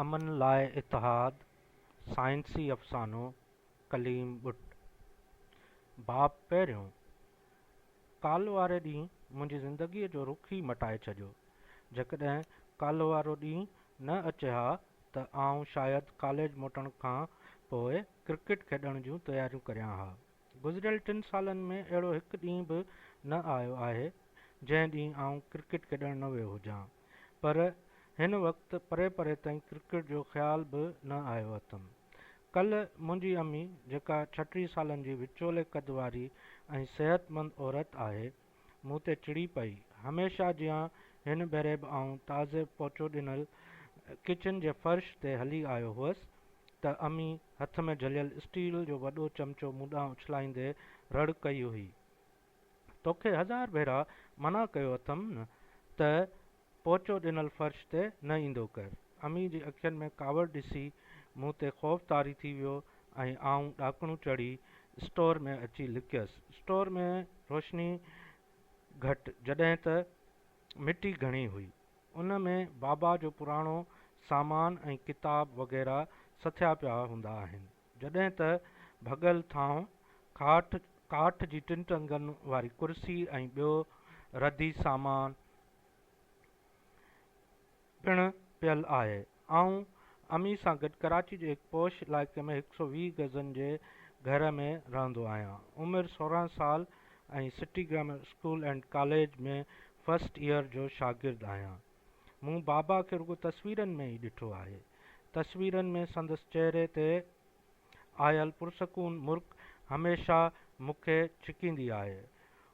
امن لاء اتحاد، سائنسي افسانو، ڪليم ٻٽ. باب پهريون، ڪالهه واري ڏينهن منهنجي زندگيء جو رخ ئي مٽائي ڇڏيو. جيڪڏهن ڪالهه وارو ڏينهن نه اچي ها ته آئون شايد ڪاليج موٽڻ کان پوء ڪرڪيٽ کيڏڻ جون تياريون ڪريان ها. گذريل ٽن سالن ۾ اهڙو هڪ ڏينهن به نه آيو آهي، جنهن ڏينهن آئون ڪرڪيٽ کيڏڻ نه ويو هجان. پر هن وقت پري پري تائين ڪرڪيٽ جو خيال به نه آيو اٿم. ڪلهه منهنجي امي، جيڪا ڇٽيهه سالن جي وچولي قد واري ۽ صحتمند عورت آهي، مون تي چڙي پئي. هميشه جيان هن ڀيري به آئون تازي پوچو ڏنل ڪچن جي فرش تي هلي آيو هئس ته امي هٿ ۾ جهليل اسٽيل جو وڏو چمچو مون ڏانهن اڇلائيندي رڙ ڪئي هئي، توکي هزار ڀيرا منع ڪيو اٿم نه ته پوچو ڏنل فرش تي نه ايندو ڪر. امي جي اکين ۾ ڪاوڙ ڏسي مون تي خوف طاري ٿي ويو ۽ آئون ڏاڪڻون چڙهي اسٽور ۾ اچي لڪيس. اسٽور ۾ روشني گهٽ جڏهن ته مٽي گهڻي هئي. ان ۾ بابا جو پراڻو سامان ۽ ڪتاب وغيره سٿيا پيا هوندا آهن. جڏهن ته ڀڳل ٿانء، کاٺ، ڪاٺ جي ٽن ٽنگن واري ڪرسي ۽ ٻيو ردي سامان پڻ پيل آهي. آئون امي سان گڏ ڪراچي جي هڪ پوش علائقي ۾ هڪ سو 20 گزن جي گهر ۾ رهندو آهيان. عمر 16 سال ۽ city grammar school and college ۾ first year جو شاگرد آهيان. مون بابا کي رڳو تصويرن ۾ ئي ڏٺو آهي. تصويرن ۾ سندس چهري تي آيل پرسڪون مرڪ هميشه مون کي ڇڪيندي آهي.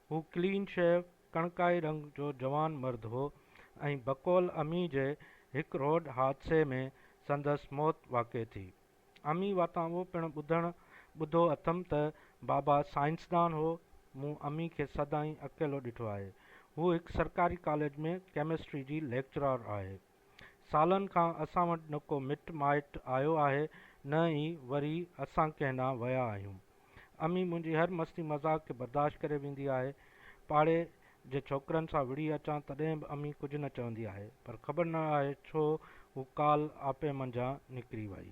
هو ڪلين شيو، ڪڻڪائي رنگ جو جوان مرد هو ۽ بقول امي جي هڪ روڊ حادثي ۾ سندس موت واقع ٿي. امي واتان اهو پڻ ٻڌڻ ٻڌو اٿم ته بابا سائنسدان هو. مون امي کي سدائين اڪيلو ڏٺو آهي. هو هڪ سرڪاري ڪاليج ۾ ڪيمسٽري جي ليڪچرار آهي. سالن کان اسان وٽ نه ڪو مٽ مائٽ آيو آهي نه ئي وري اسان ڪنهن ڏانهن ويا آهيون. امي منهنجي هر مستي مذاق کي برداشت ڪري ويندي آهي. پاڙي جي ڇوڪرن سان وڙهي اچان تڏهن به امي ڪجهه نه چوندي آهي. پر خبر نه آهي ڇو هو ڪالهه آپي منجهان نڪري وئي.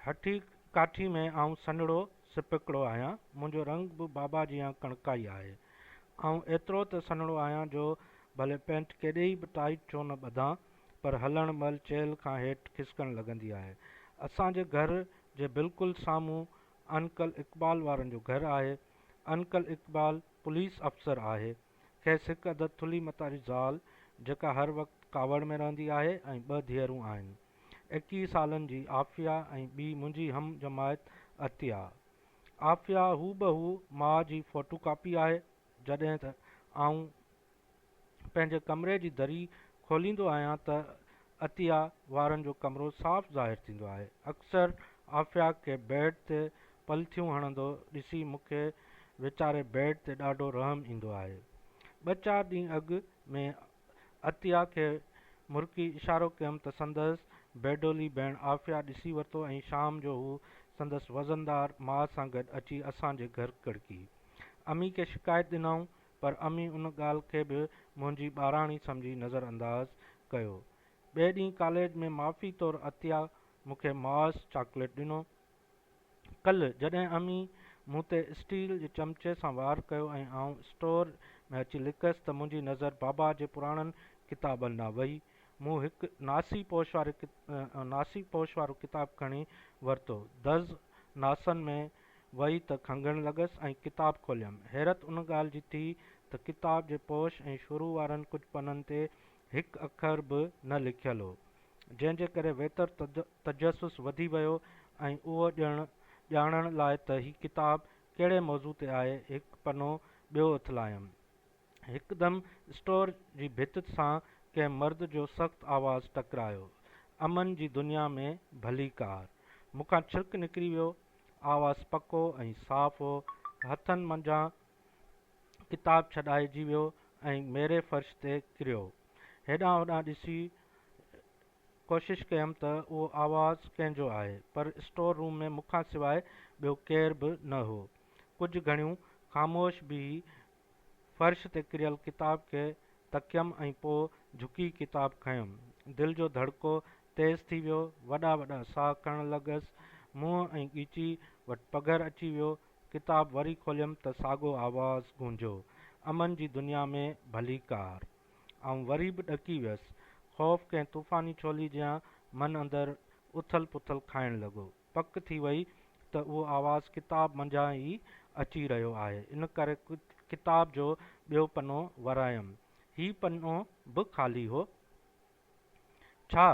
هٺي ڪاٺي ۾ آئون سنهڙو سپڪڙو آهيان. منهنجو رنگ به بابا جيان ڪڻڪائي آهي. آئون ايترو ته سنهڙو آهيان جو ڀلي پينٽ ڪيڏي به ٽائيٽ ڇو نه ٻڌان پر هلڻ مهل چيلهه کان هيٺ کسڪڻ لڳندي آهي. اسان جي گهر جي بلڪل سامهون انڪل اقبال وارن جو گهر آهي. انڪل اقبال پوليس افسر آهي. کيس هڪ عدد ٿلهي متاري زال، جيڪا هر وقت ڪاوڙ ۾ رهندي آهي ۽ ٻه ڌيئرون آهن. 21 سالن جي عافيه ۽ ٻي منهنجي هم جماعت عطيه. عافيه هوبهو ماء جي فوٽو ڪاپي آهي. جڏهن ته آئون پنهنجي ڪمري جي دري کوليندو آهيان ته عطيه وارن جو ڪمرو صاف ظاهر ٿيندو آهي. اڪثر عافيه کي بيڊ تي پلٿيون هڻندو ڏسي مون کي ويچاري بيڊ تي ڏاڍو رحم ايندو آهي. ٻه چار ڏينهن اڳ ۾ عطيه کي مرڪي اشارو ڪيم ته سندس بيڊولي ڀيڻ عافيه ڏسي ورتو ۽ شام جو هو سندس وزندار ماء سان گڏ اچي اسان جي گهر ڪڙڪي. امي کي شڪايت ڏنائون پر امي ان ڳالهه کي به منهنجي ٻاراڻي سمجهي نظر انداز ڪيو. ٻئي ڏينهن ڪاليج ۾ معافي طور عطيه مون کي مارس چاڪليٽ ڏنو. ڪلهه جڏهن امي مون تي اسٽيل جي چمچي سان وار ڪيو ۽ آئون اسٽور ۾ اچي لڪس ته منهنجي نظر بابا جي پراڻن ڪتابن ڏانهن وئي. مون هڪ ناسي پوش واري ناسي پوش وارو ڪتاب کڻي ورتو. دز ناسن ۾ وئي ته کنگهڻ لڳس ۽ ڪتاب کوليم. حيرت ان ڳالهه جي ٿي ته ڪتاب جي پوش ۽ شروع وارن ڪجهه پنن تي هڪ اکر به نه لکيل هو، جنهن جي ڪري ويتر تجسس وڌي ويو ۽ اهو ڄاڻڻ لاء ته هي ڪتاب ڪهڙي موضوع تي آهي، هڪ پنو ٻيو اٿلايم. هڪدم اسٽور جي ڀت سان ڪنهن مرد جو سخت آواز ٽڪرايو، امن جي دنيا ۾ ڀليڪار. مون کان ڇرڪ نڪري ويو. آواز پڪو ۽ صاف هو. هٿن منجهان ڪتاب ڇڏائجي ويو ۽ ميري فرش تي ڪريو. هيڏانهن هوڏانهن ڏسي ڪوشش ڪيم ته اهو آواز ڪنهن جو آهي، پر اسٽور روم ۾ مون کان سواء ٻيو ڪير به نه هو. ڪجهه گهڙيون خاموش بيهي فرش تي ڪريل ڪتاب کي تڪيم ۽ پوء جهڪي ڪتاب کنيم. دل جو ڌڙڪو تيز ٿي ويو. وڏا وڏا ساهه کڻڻ لڳس. منهن ۽ ڳچي وٽ پگهر اچي ويو. ڪتاب وري کوليم ته ساڳو آواز گونجيو، امن جي دنيا ۾ ڀليڪار. آئون وري به ڏڪي ويس. خوف ڪنهن طوفاني ڇولي جيان من اندر اٿل پٿل کائڻ لڳو. پڪ ٿي وئي ته اهو آواز ڪتاب منجهان ئي اچي رهيو آهي. ان ڪري ڪتاب جو ٻيو پنو ورايم. هي پنو به خالي هو. ڇا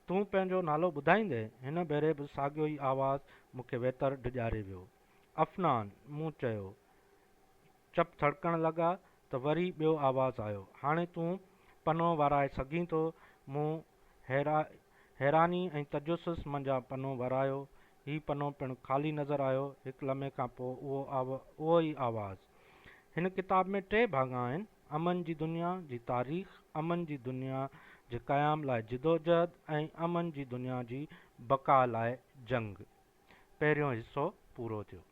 تون پنهنجو نالو ٻڌائيندين؟ هن ڀيري به ساڳيو ئي آواز مون کي ويتر ڊيڄاري ويو. افنان! مون چيو. چپ ٿڙڪڻ لڳا ته وري ٻيو آواز آيو، هاڻي تون پنو ورائي سگهين ٿو. مون حيراني ۽ تجسس منجهان پنو ورايو. هي پنو پڻ خالي نظر آيو. هڪ لمحي کان پوء اهو ئي آواز. هن ڪتاب ۾ ٽي ڀاڱا آهن، امن جي دنيا جي تاريخ، امن جي دنيا جي قيام لاء جدوجهد ۽ امن جي دنيا جي بقا لاء جنگ. پهريون حصو پورو ٿيو.